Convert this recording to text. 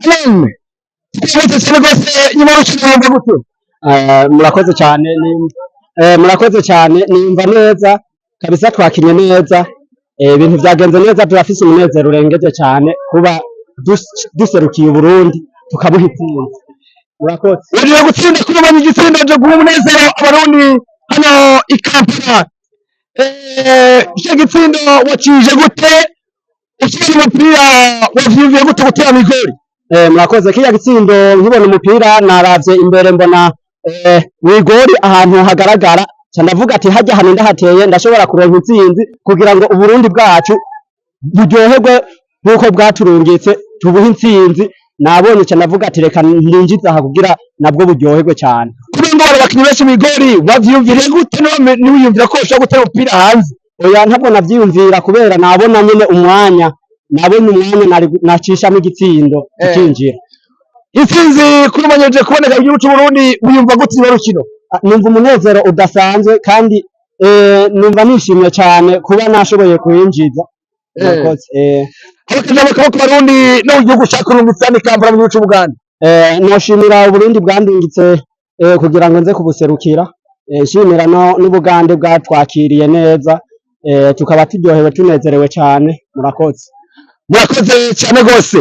Amen. Twese cyane rwose, nyuma y'urukino wumva gute? Murakoze cyane, murakoze cyane. Nimva neza kabisa, twakinye neza, ibintu vyagenze neza. Turafise umunezero urengeje cyane kuba duserukiye Uburundi, tukabuha intsinzi. Murakoze. Wagiye gutsinda kuri ubonye igitsindo cyo guha umunezero Abarundi hano i Kampala. Icyo gitsindo wacije gute? Ukiri umupira wavyumviye gute gutera mw'igori? Murakoze. Kiriya gitsindo, nkibona umupira naravye imbere, mbona mw'igori ahantu hagaragara, ca ndavuga ati hajya ahantu ndahateye ndashobora kuronka intsinzi, kugira ngo Uburundi bwacu buryoherwe nk'uko bwaturungitse, tubuhe intsinzi. Nabonye, ca ndavuga ati reka ninjize aha kugira nabwo buryoherwe cyane. Kuri ngo hari abakinyi benshi mw'igori, wavyiyumviriye gute? Niwiyumvira ko ushobora gutera umupira hanze? Oya, ntabwo navyiyumvira, kubera nabona nyene umwanya, nabonye umwanya nari nacishamo igitsindo kikinjira. Intsinzi kuri umanyeje kuboneka mu gihugu c'Uburundi, wiyumva gute nyuma y'urukino? Ah, numva umunezero udasanzwe kandi numva nishimye cyane kuba nashoboye kuwinjiza. Murakoze. Akajambo kabo ku Barundi no mu gihugu ca Kurungitse hano i Kampala mu gihugu c'Ubuganda. Noshimira Uburundi bwandungitse kugira ngo nze kubuserukira, nshimira no n'Ubugande bwatwakiriye neza, tukaba turyohewe, tunezerewe cyane. Murakoze. Murakoze cyane rwose.